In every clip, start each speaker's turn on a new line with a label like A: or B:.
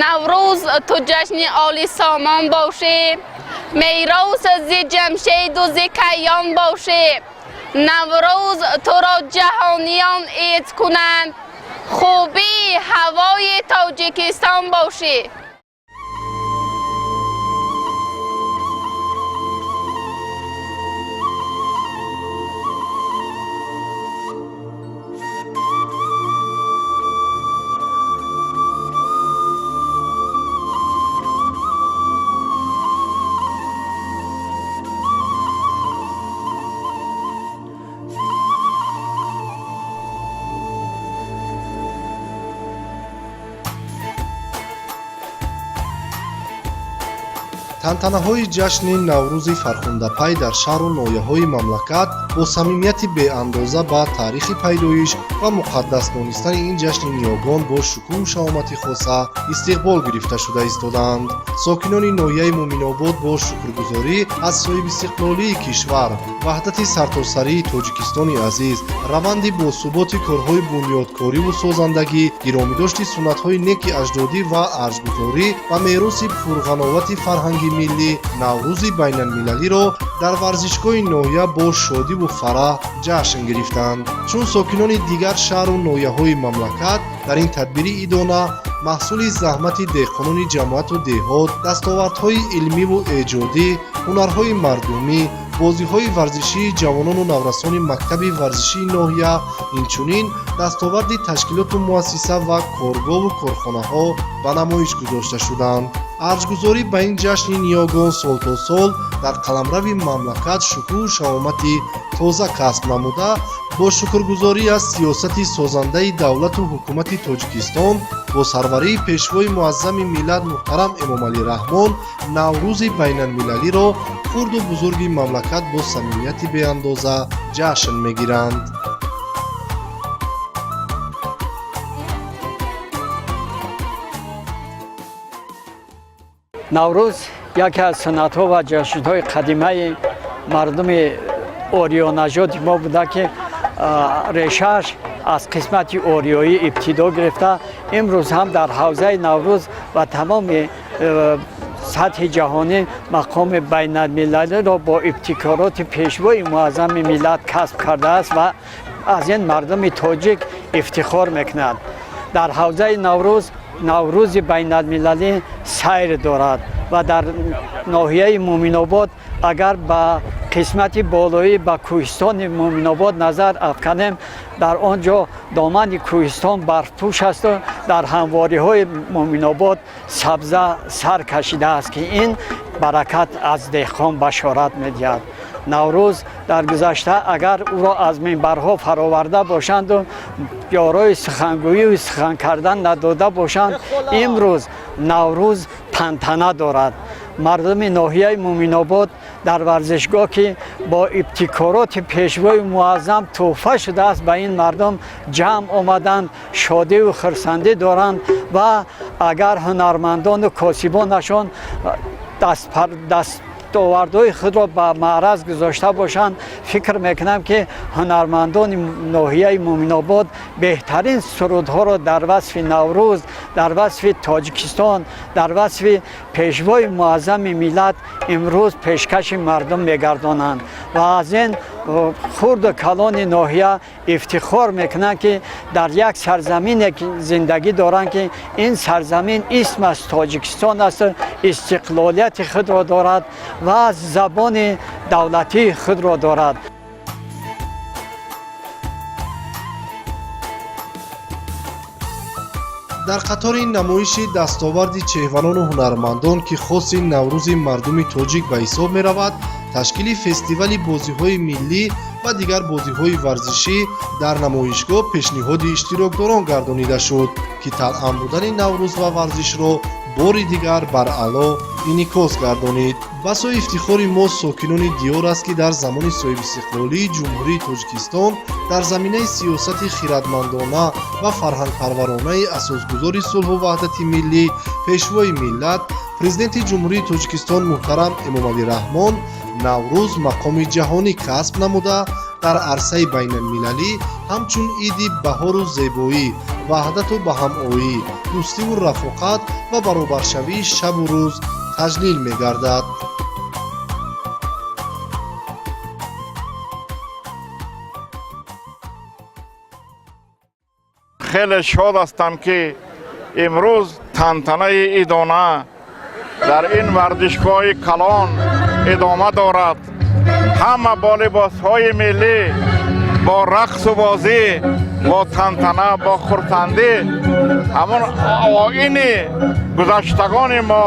A: Наврӯз ту ҷашни оли сомон бошӣ, мерос зи Ҷамшеду зи Кайён бошӣ. Наврӯз туро ҷаҳониён ид кунанд, хубии ҳавои Тоҷикистон бошӣ.
B: Тантанаҳои ҷашни Наврӯзи фархундапай дар шаҳру ноҳияҳои мамлакат бо самимияти беандоза ба таърихи пайдоиш ва муқаддас донистани ин ҷашни ниёгон бо шукӯҳу шаҳомати хоса истиқбол гирифта шуда истодаанд. Сокинони ноҳияи Муъминобод бо шукргузорӣ аз соҳибистиқлолии кишвар, ваҳдати сартосарии Тоҷикистони азиз, раванди босуботи корҳои бунёдкориву созандагӣ, гиромидошти суннатҳои неки аҷдодӣ ва арҷгузорӣ ба мероси пурғановати фарҳанги миллӣ Наврӯзи байналмилалиро дар варзишгоҳи ноҳия бо шодиву фараҳ ҷашн гирифтанд. Чун сокинони дигар шаҳру ноҳияҳои мамлакат дар ин тадбири идона маҳсули заҳмати деҳқонони ҷамоату деҳот, дастовардҳои илмиву эҷодӣ, ҳунарҳои мардумӣ, бозиҳои варзишии ҷавонону наврасони мактаби варзишии ноҳия, инчунин дастоварди ташкилоту муассиса ва коргоҳу корхонаҳо ба намоиш гузошта шуданд. Арҷгузорӣ ба ин ҷашни ниёгон сол то сол дар қаламрави мамлакат шукӯҳу шаҳомати тоза касб намуда, бо шукргузорӣ аз сиёсати созандаи давлату ҳукумати Тоҷикистон бо сарварии Пешвои муаззами миллат муҳтарам Эмомалӣ Раҳмон Наврӯзи байналмилалиро хурду бузурги мамлакат бо самимияти беандоза ҷашн мегиранд.
C: Наврӯз яке аз суннатҳо ва ҷашнҳои қадимаи мардуми ориёнажоди мо буда, ки решааш аз қисмати ориёӣ ибтидо гирифта, имрӯз ҳам дар ҳавзаи Наврӯз ва тамоми сатҳи ҷаҳонӣ мақоми байналмилалиро бо ибтикороти Пешвои муаззами миллат касб кардааст ва аз ин мардуми тоҷик ифтихор мекунад. Дар ҳавзаи Наврӯз Наврӯзи байналмилалӣ сайр дорад ва дар ноҳияи Муъминобод агар ба қисмати болоӣ, ба кӯҳистони Муъминобод назар афканем, дар он ҷо домани кӯҳистон барфпӯш асту дар ҳамвориҳои Муъминобод сабза сар кашидааст, ки ин баракат аз деҳқон башорат медиҳад. Наврӯз дар гузашта агар ӯро аз минбарҳо фароварда бошанду ёрои сухангӯию сухан кардан надода бошанд, имрӯз Наврӯз тантана дорад. Мардуми ноҳияи Муъминобод дар варзишгоҳ, ки бо ибтикороти Пешвои муаззам тӯҳфа шудааст, ба ин мардум ҷамъ омаданд, шодиву хурсандӣ доранд ва агар ҳунармандону косибонашон дастовардҳои худро ба маъраз гузошта бошанд, фикр мекунам, ки ҳунармандони ноҳияи Муъминобод беҳтарин сурудҳоро дар васфи Наврӯз, дар васфи Тоҷикистон, дар васфи Пешвои муаззами миллат имрӯз пешкаши мардум мегардонанд ва аз ин хурду калони ноҳия ифтихор мекунанд, ки дар як сарзамине зиндагӣ доранд, ки ин сарзамин исмаш Тоҷикистон асту истиқлолияти худро дорад ва забони давлатии худро дорад.
B: Дар қатори намоиши дастоварди чеҳварону ҳунармандон, ки хоси Наврӯзи мардуми тоҷик ба ҳисоб меравад, ташкили фестивали бозиҳои миллӣ ва дигар бозиҳои варзишӣ дар намоишгоҳ пешниҳоди иштирокдорон гардонида шуд, ки талъам будани Наврӯз ва варзишро бори дигар баръало инъикос гардонид. Басо ифтихори мо, сокинони диёр, аст, ки дар замони соҳибистиқлолии Ҷумҳурии Тоҷикистон дар заминаи сиёсати хиратмандона ва фарҳангпарваронаи асосгузори сулҳу ваҳдати миллӣ, Пешвои миллат, Президенти Ҷумҳурии Тоҷикистон муҳтарам Эмомалӣ Раҳмон Наврӯз мақоми ҷаҳонӣ касб намуда, дар арсаи байналмилалӣ ҳамчун иди баҳору зебоӣ, ваҳдату баҳамоӣ, дӯстиву рафоқат ва баробаршавии шабу рӯз таҷлил мегардад.
D: Хеле шод ҳастам, ки имрӯз тантанаи идона дар ин варзишгоҳи калон идома дорад. Ҳама бо либосҳои миллӣ, бо рақсу бозӣ, бо тантана, бо хурсандӣ ҳамон оини гузаштагони мо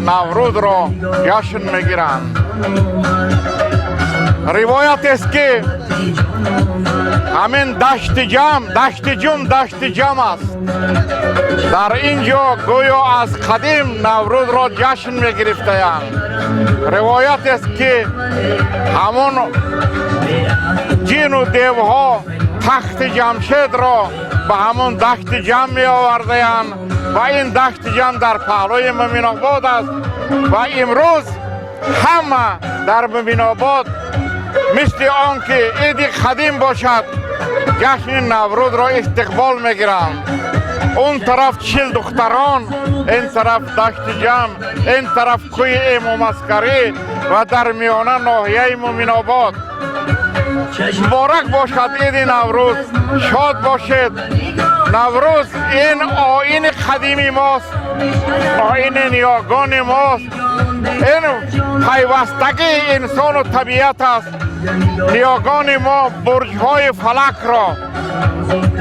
D: Наврӯзро ҷашн мегиранд. Ривоят аст, ки ҳамин Дашти Ҷам, Дашти Ҷум, Дашти Ҷам аст. Дар ин ҷо гӯё аз қадим Наврӯзро ҷашн мегирифтаянд. Ривоят аст, ки ҳамон ҷину девҳо тахти Ҷамшедро ба ҳамон Дашти Ҷам меовардаянд ва ин Дашти Ҷам дар паҳлӯи Муминобод аст ва имрӯз ҳама дар Муминобод мисли он ки иди қадим бошад, ҷашни Наврӯзро истиқбол мегиранд. Он тараф 40 духтарон, ин тараф Дашти Ҷам, ин тараф кӯи Имом Аскарӣ ва дар миёна ноҳияи Муминобод. Муборак бошад иди Наврӯз, шод бошед. Наврӯз ин оини қадими мост, оини ниёгони мост, ин пайвастагии инсону табиат аст. Ниёгони мо бурҷҳои фалакро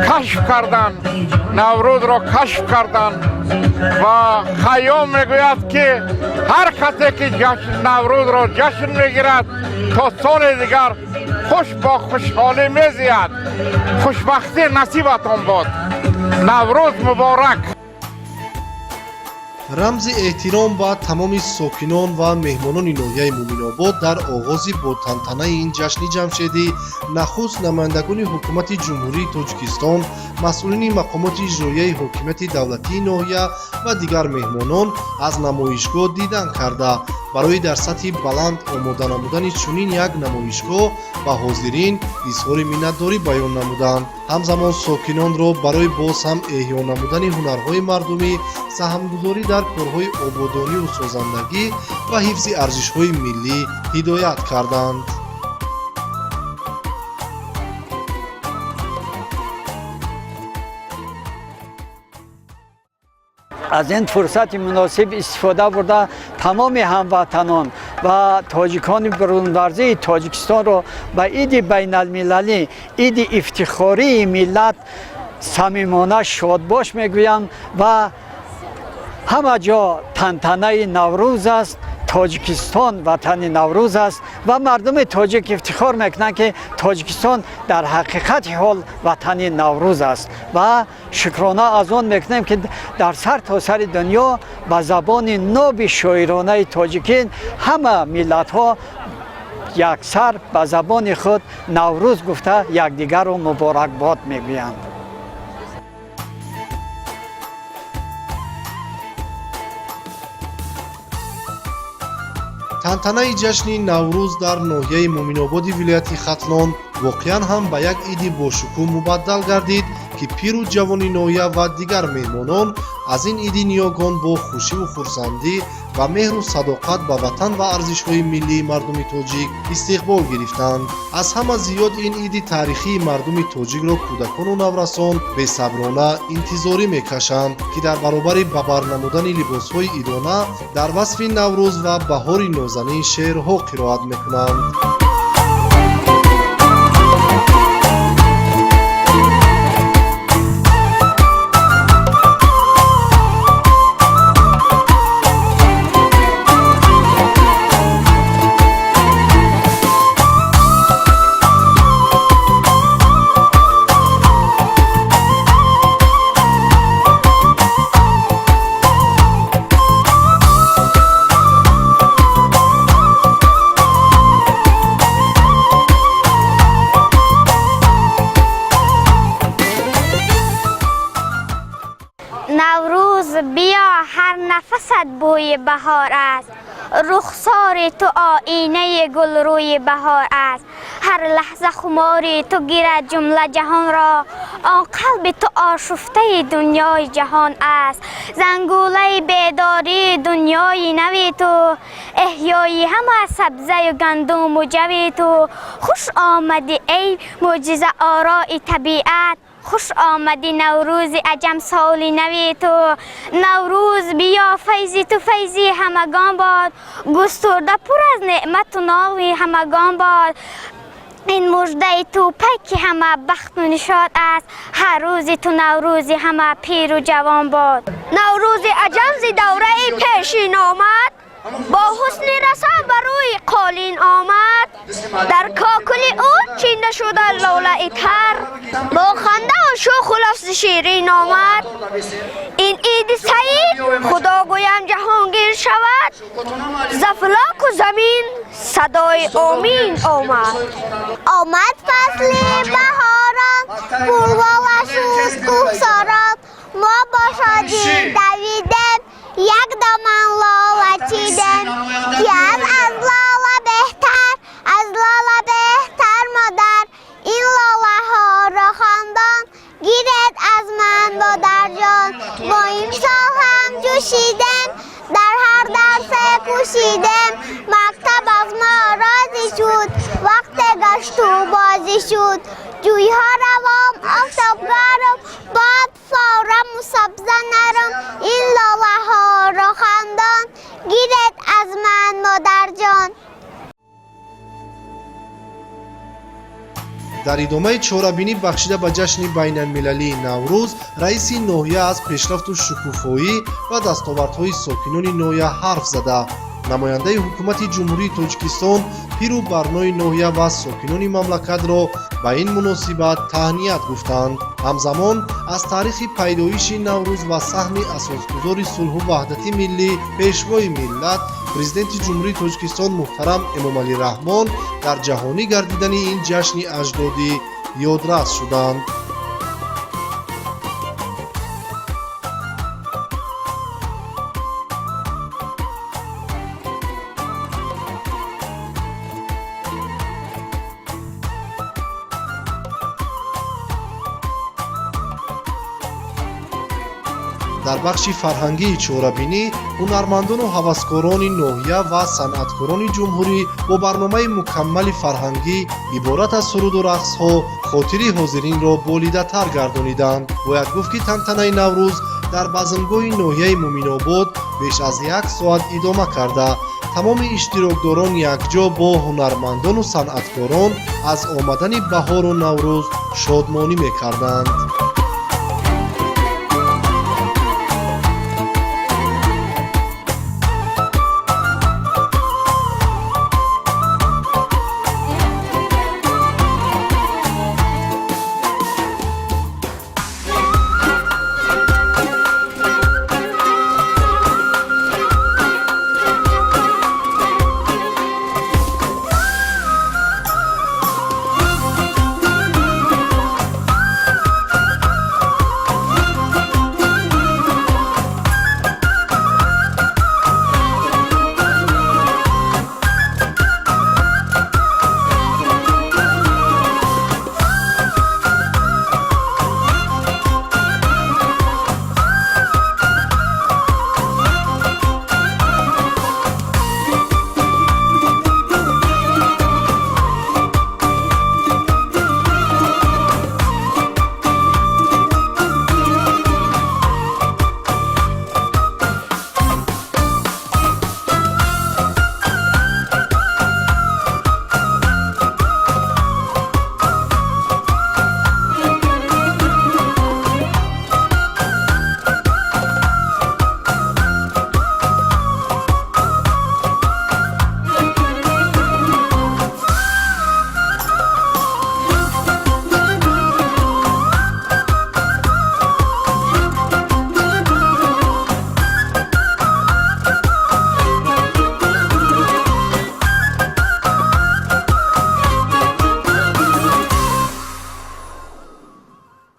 D: кашф карданд, Наврӯзро кашф карданд ва Хайём мегӯяд, ки ҳар касе ки Наврӯзро ҷашн мегирад, то соли дигар хуш бо хушҳолӣ мезиёд. Хушбахтӣ насибатон бод. Наврӯз муборак!
B: Рамзи эҳтиром ба тамоми сокинон ва меҳмонони ноҳияи Муминобод дар оғози бо тантанаи ин ҷашни ҷамшедӣ нахуст намояндагони Ҳукумати Ҷумҳурии Тоҷикистон, масъулини мақомоти иҷроияи ҳокимияти давлатии ноҳия ва дигар меҳмонон аз намоишгоҳ дидан карда, барои дар сатҳи баланд омода намудани чунин як намоишгоҳ ба ҳозирин изҳори миннатдорӣ баён намуданд. Ҳамзамон сокинонро барои боз ҳам эҳё намудани ҳунарҳои мардумӣ, саҳмгузорӣ дар корҳои ободониву созандагӣ ва ҳифзи арзишҳои миллӣ ҳидоят карданд.
C: Аз ин фурсати муносиб истифода бурда, тамоми ҳамватанон ва тоҷикони берунмарзии Тоҷикистонро ба иди байналмилалӣ, иди ифтихории миллат самимона шодбош мегӯям ва ҳама ҷо тантанаи Наврӯз аст. Тоҷикистон ватани Наврӯз аст ва мардуми тоҷик ифтихор мекунанд, ки Тоҷикистон дар ҳақиқати ҳол ватани Наврӯз аст ва шукрона аз он мекунем, ки дар сар то сари дунё ба забони ноби шоиронаи тоҷикӣ ҳама миллатҳо яксар ба забони худ Наврӯз гуфта якдигарро муборакбод мегӯянд.
B: Тантанаи ҷашни Наврӯз дар ноҳияи Муминободи вилояти Хатлон воқеан ҳам ба як иди бошукӯҳ мубаддал гардид, ки пиру ҷавони ноҳия ва дигар меҳмонон аз ин иди ниёгон бо хушиву хурсандӣ ва меҳру садоқат ба ватан ва арзишҳои миллии мардуми тоҷик истиқбол гирифтанд. Аз ҳама зиёд ин иди таърихии мардуми тоҷикро кӯдакону наврасон бесаброна интизорӣ мекашанд, ки дар баробари ба бар намудани либосҳои идона дар васфи Наврӯз ва баҳори нозанин шеърҳо қироат мекунанд.
E: Наврӯз биё, ҳар нафасат бӯи баҳор аст, рухсори ту оинаи гулрӯи баҳор аст. Ҳар лаҳза хумори ту гирад ҷумла ҷаҳонро, он қалби ту ошуфтаи дунёи ҷаҳон аст. Зангулаи бедории дунёи нави ту, эҳёи ҳама сабзаю гандуму ҷави ту. Хуш омадӣ, эй мӯъҷиза орои табиат, хуш омадӣ, Наврӯзи аҷам, соли нави ту. Наврӯз биё, файзи ту файзи ҳамагон бод, густурда пур аз неъмату нови ҳамагон бод. Ин муждаи ту пайки ҳама бахту нишод аст, ҳар рӯзи ту Наврӯзи ҳама пиру ҷавон бод.
F: Наврӯзи аҷам зи давраи пешин омад.
E: Бо ҳусни расан ба рӯи қолин омад, дар кокули ӯ чинда шуда лолаи тар, бо хандаву шӯху лафзи ширин омад. Ин иди саид худо гӯям ҷаҳонгир шавад, з афлоку замин садои омин омад.
F: Омад фасли баҳорон, пурлола шуд кӯҳсорон, мо бо шодӣ давидем, як доман лола чидем, ки аз лола беҳтар, аз лола беҳтар модар, ин лолаҳоро хандон гиред аз ман модарҷон. Мо имсол ҳам ҷӯшидем, дар ҳар дарсе кӯшидем, мактаб аз мо розӣ шуд, вақте гашту бозӣ шуд. Ҷӯйҳо равом, офтоб гарм, бод фораму сабза нарм, ин лолаҳоро хандон гиред аз ман модарҷон.
B: Дар идомаи чорабинӣ бахшида ба ҷашни байналмилалии Наврӯз, раиси ноҳия аз пешрафту шукуфоӣ ва дастовардҳои сокинони ноҳия ҳарф зада, намояндаи ҳукумати Ҷумҳурии Тоҷикистон пиру барнои ноҳия ва сокинони мамлакатро ба ин муносибат таҳният гуфтанд. Ҳамзамон аз таърихи пайдоиши Наврӯз ва саҳми асосгузори сулҳу ваҳдати миллӣ, пешвои миллат, Президенти Ҷумҳурии Тоҷикистон муҳтарам Эмомалӣ Раҳмон дар ҷаҳонӣ гардидани ин ҷашни аҷдодӣ ёдрас шуданд. Дар бахши фарҳангии чорабинӣ ҳунармандону ҳаваскорони ноҳия ва санъаткорони ҷумҳурӣ бо барномаи мукаммали фарҳангӣ иборат аз суруду рақсҳо хотири ҳозиринро болидатар гардониданд. Бояд гуфт, ки тантанаи Наврӯз дар базмгоҳи ноҳияи Муъминобод беш аз як соат идома карда, тамоми иштирокдорон якҷо бо ҳунармандону санъаткорон аз омадани баҳору Наврӯз шодмонӣ мекарданд.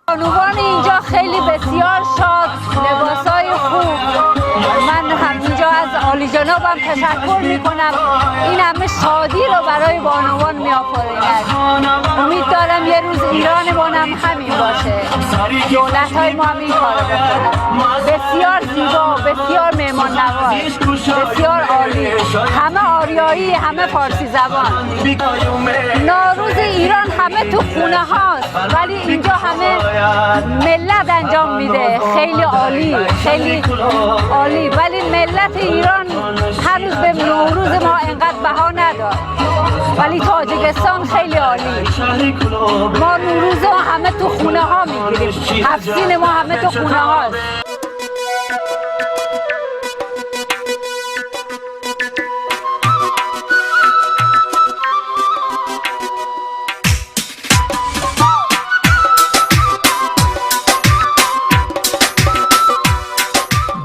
G: بانوان اینجا خیلی بسیار شاد، لباسای خوب. من هم اینجا از عالی جنابم تشکر میکنم، این همه شادی رو برای بانوان میآفریند. امید دارم یه روز ایران بانم همین باشه، دولت های ما هم این کارو بکنن. بسیار زیبا، بسیار مهمان نواز، بسیار عالی، همه آریایی، همه فارسی زبان. نوروز ایران همه تو خونه هاست، ولی اینجا همه ملت انجام میده. خیلی عالی، خیلی عالی. ولی ملت ایران هنوز به نوروز ما انقدر بها نداد، ولی تاجیکستان خیلی عالی. ما نوروز ما همه تو خونه ها میگیریم، هفت ما همه تو خونه هاست.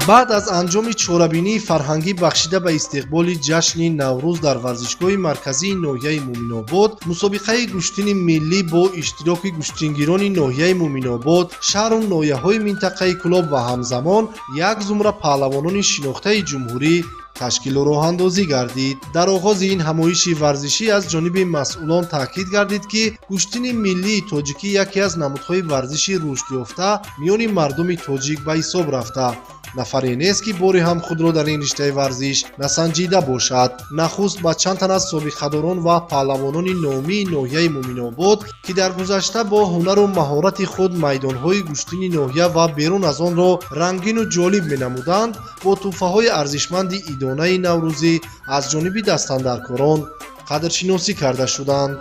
B: Баъд аз анҷоми чорабинии фарҳангӣ, бахшида ба истиқболи ҷашни Наврӯз, дар варзишгоҳи марказии ноҳияи Муъминобод мусобиқаи гӯштини миллӣ бо иштироки гӯштингирони ноҳияи Муъминобод, шаҳру ноҳияҳои минтақаи Кӯлоб ва ҳамзамон як зумра паҳлавонони шинохтаи ҷумҳурӣ ташкилу роҳандозӣ гардид. Дар оғози ин ҳамоиши варзишӣ аз ҷониби масъулон таъкид гардид, ки гӯштини миллии тоҷикӣ яке аз намудҳои варзиши рушдёфта миёни мардуми тоҷик ба ҳисоб рафта, нафаре нест, ки бори ҳам худро дар ин риштаи варзиш насанҷида бошад. Нахуст ба чанд тан аз собиқадорон ва паҳлавонони номии ноҳияи Муъминобод, ки дар гузашта бо ҳунару маҳорати худ майдонҳои гӯштини ноҳия ва берун аз онро рангину ҷолиб менамуданд, бо тӯҳфаҳои арзишманди идонаи наврӯзӣ аз ҷониби дастандаркорон қадршиносӣ карда шуданд.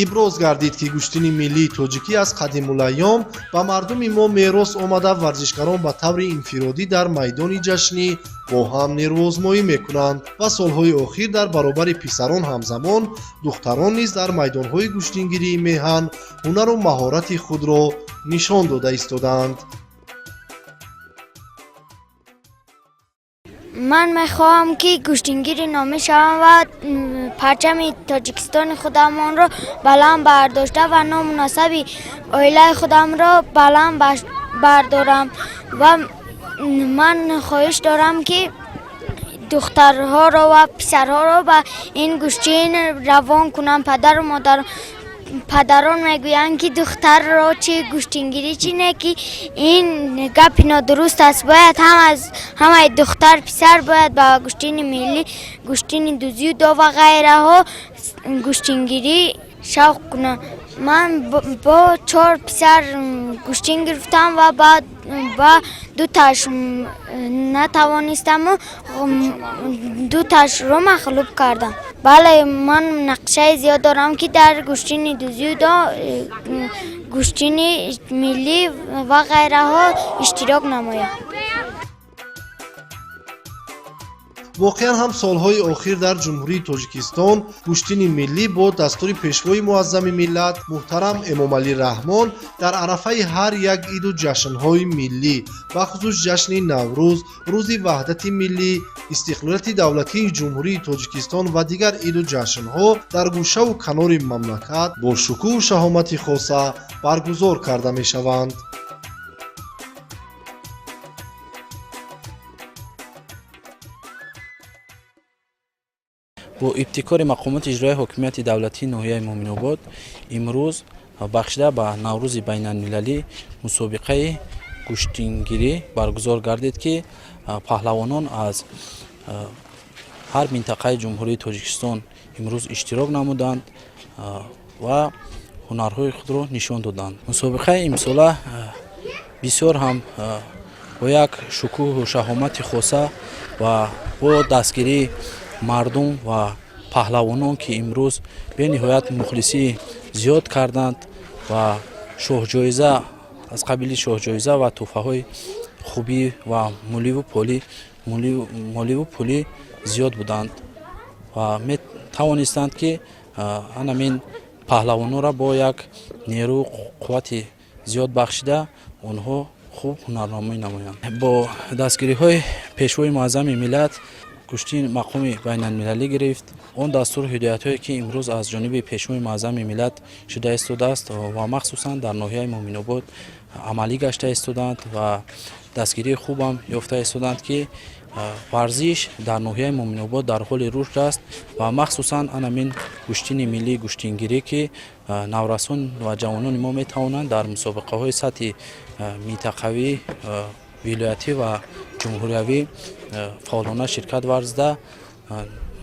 B: Иброз гардид, ки гӯштини миллии тоҷикӣ аз қадимулайём ба мардуми мо мерос омада, варзишгарон ба таври инфиродӣ дар майдони ҷашнӣ бо ҳам нерӯозмоӣ мекунанд ва солҳои охир дар баробари писарон ҳамзамон духтарон низ дар майдонҳои гӯштингирии меҳан ҳунару маҳорати худро нишон дода истодаанд.
E: Ман мехоҳам, ки гӯштингири номӣ шавам ва парчами Тоҷикистони худамонро баланд бардошта ва ному насаби оилаи худамро баланд бардорам ва ман хоҳиш дорам, ки духтарҳоро ва писарҳоро ба ин гӯштин равон кунам. Падару модар, падарон мегӯянд, ки духтарро чи гӯштингирӣ, чи не, ки ин гапи нодуруст аст. Бояд ҳам аз ҳамаи духтар, писар бояд ба гӯштини миллӣ, гӯштини дзюдо ва ғайраҳо гӯштингирӣ шавқ кунанд. Ман бо чор писар гӯштин гирифтам ва баъд ба дуташ натавонистаму дуташро мағлуб кардам. Бале, ман нақшаи зиёд дорам, ки дар гӯштини дзюдо, гӯштини миллӣ ва ғайраҳо иштирок намоям.
B: Воқеан ҳам, солҳои охир дар Ҷумҳурии Тоҷикистон гӯштини миллӣ бо дастури Пешвои муаззами миллат муҳтарам Эмомалӣ Раҳмон дар арафаи ҳар як иду ҷашнҳои миллӣ, бахусус ҷашни Наврӯз, Рӯзи ваҳдати миллӣ, истиқлолияти давлатии Ҷумҳурии Тоҷикистон ва дигар иду ҷашнҳо дар гӯшаву канори мамлакат бо шукӯҳу шаҳомати хоса баргузор карда мешаванд.
H: Бо ибтикори мақомоти иҷроияи ҳокимияти давлатии ноҳияи Муъминобод имрӯз бахшида ба Наврӯзи байналмилалӣ мусобиқаи гӯштингирӣ баргузор гардид, ки паҳлавонон аз ҳар минтақаи Ҷумҳурии Тоҷикистон имрӯз иштирок намуданд ва ҳунарҳои худро нишон доданд. Мусобиқаи имсола бисёр ҳам бо як шукӯҳу шаҳомати хоса ва бо дастгирии мардум ва паҳлавонон, ки имрӯз бениҳоят мухлисӣ зиёд карданд ва шоҳҷоиза аз қабили шоҳҷоиза ва тӯҳфаҳои хубӣ ва моливу пулӣ зиёд буданд ва метавонистанд, ки анамин паҳлавононро бо як нерӯ қуввати зиёд бахшида, онҳо хуб ҳунарнамоӣ намоянд. Бо дастгириҳои Пешвои муаззами миллат гӯштин мақоми байналмилалӣ гирифт. Он дастуру ҳидоятҳое, ки имрӯз аз ҷониби Пешвои муаззами миллат шуда истодааст ва махсусан дар ноҳияи Муъминобод амалӣ гашта истодаанд ва дастгирии хубам ёфта истодаанд, ки варзиш дар ноҳияи Муъминобод дар ҳоли рушд аст ва махсусан анамин гӯштини миллии гӯштингирӣ, ки наврасон ва ҷавонони мо метавонанд дар мусобиқаҳои сатҳи минтақавӣ, вилоятӣ ва ҷумҳуриявӣ фаъолона ширкат варзида,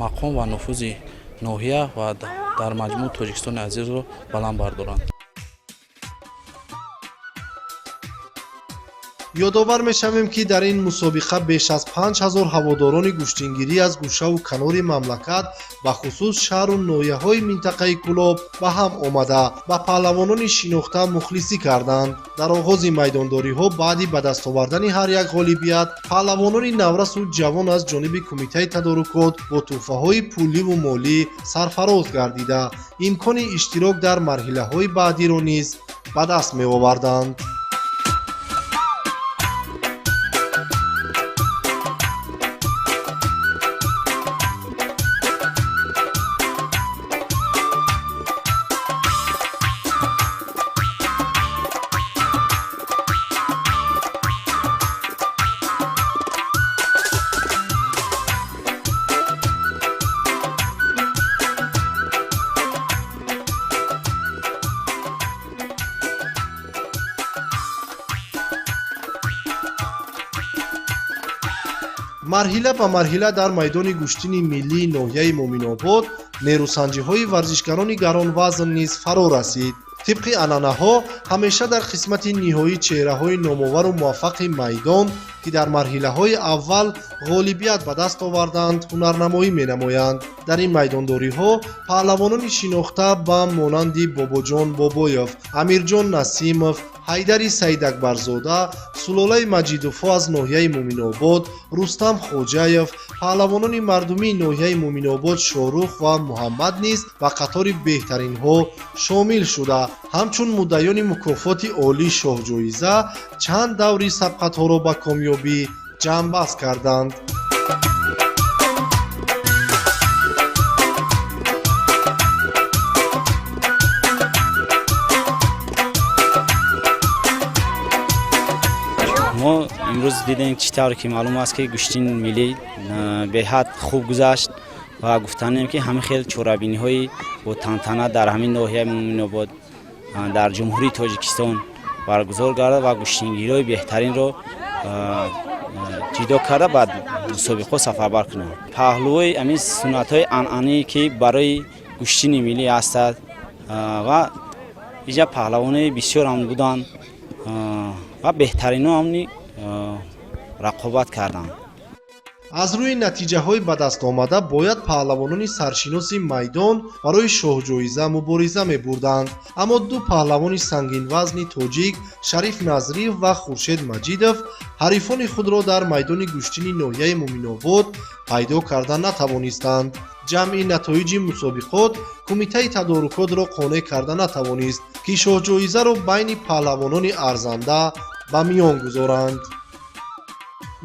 H: мақом ва нуфузи ноҳия ва дар маҷмӯъ Тоҷикистони азизро баланд бардоранд.
B: Ёдовар мешавем, ки дар ин мусобиқа беш аз 5000 ҳаводорони гӯштингирӣ аз гӯшаву канори мамлакат, бахусус шаҳру ноҳияҳои минтақаи Кӯлоб ба ҳам омада, ба паҳлавонони шинохта мухлисӣ карданд. Дар оғози майдондориҳо баъди ба даст овардани ҳар як ғолибият паҳлавонони наврасу ҷавон аз ҷониби кумитаи тадорукот бо тӯҳфаҳои пуливу молӣ сарфароз гардида, имкони иштирок дар марҳилаҳои баъдиро низ ба даст меоварданд. Марҳила ба марҳила дар майдони гӯштини миллии ноҳияи Муъминобод нерӯсанҷиҳои варзишгарони гаронвазн низ фаро расид. Тибқи анъанаҳо ҳамеша дар қисмати ниҳоӣ чеҳраҳои номовару муваффақи майдон, ки дар марҳилаҳои аввал ғолибият ба даст оварданд, ҳунарнамоӣ менамоянд. Дар ин майдондориҳо паҳлавонони шинохта ба монанди Бобоҷон Бобоев, Амирҷон Насимов, Ҳайдари Саидакбарзода, сулолаи Маҷидовҳо аз ноҳияи Муъминобод, Рустам Хоҷаев, паҳлавонони мардумии ноҳияи Муъминобод Шоҳрух ва Муҳаммад низ ба қатори беҳтаринҳо шомил шуда, ҳамчун муддаёни мукофоти олии шоҳҷоиза чанд даври сабқатҳоро ба комёбӣ ҷамъбаст карданд.
I: Мо имрӯз дидем, чӣ тавре ки маълум аст, ки гӯштини миллӣ беҳад хуб гузашт ва гуфтанем, ки ҳамин хел чорабиниҳои бо тантана дар ҳамин ноҳияи Муъминобод, дар Ҷумҳурии Тоҷикистон баргузор гардад ва гӯштингириҳои беҳтаринро ҷидо карда ба мусобиқаҳо сафарбар кунанд. Паҳлӯи ҳамин суннатҳои анъанӣ, ки барои гӯштини миллӣ ҳастад, ва иҷа паҳлавонои бисёрам буданд ва беҳтарино ҳамни рақобат карданд.
B: Аз рӯи натиҷаҳои ба даст омада бояд паҳлавонони саршиноси майдон барои шоҳҷоиза мубориза мебурданд, аммо ду паҳлавони сангинвазни тоҷик Шариф Назриев ва Хуршед Маҷидов ҳарифони худро дар майдони гӯштини ноҳияи Муъминобод пайдо карда натавонистанд. Ҷамъи натоиҷи мусобиқот кумитаи тадорукотро қонеъ карда натавонист, ки шоҳҷоизаро байни паҳлавонони арзанда ба миён гузоранд.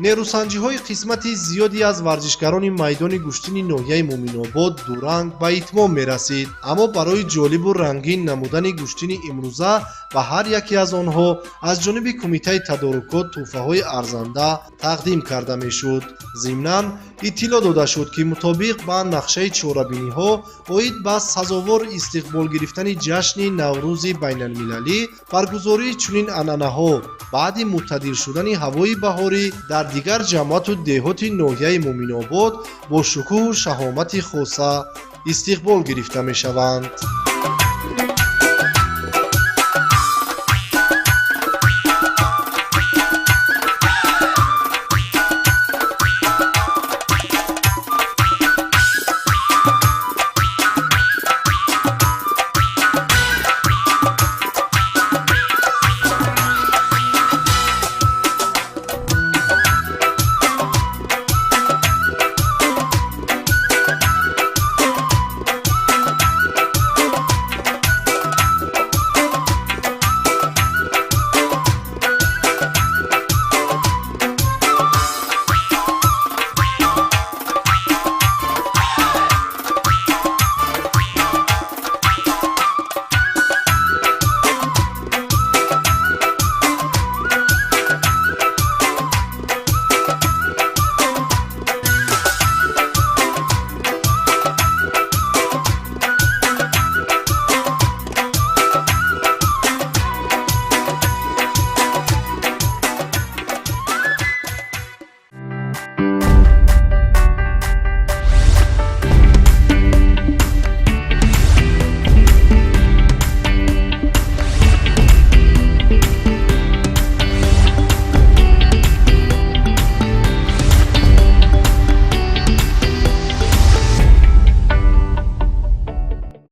B: Нерӯсанҷиҳои қисмати зиёде аз варзишгарони майдони гӯштини ноҳияи Муъминобод дуранг ба итмом мерасид, аммо барои ҷолибу рангин намудани гӯштини имрӯза ба ҳар яке аз онҳо аз ҷониби кумитаи тадорукот тӯҳфаҳои арзанда тақдим карда мешуд. Зимнан иттилоъ дода шуд, ки мутобиқ ба нақшаи чорабиниҳо оид ба сазовор истиқбол гирифтани ҷашни Наврӯзи байналмилалӣ, баргузории чунин анъанаҳо баъди мӯътадил шудани ҳавои баҳорӣ дар дигар ҷамоату деҳоти ноҳияи Муъминобод бо шукӯҳу шаҳомати хоса истиқбол гирифта мешаванд.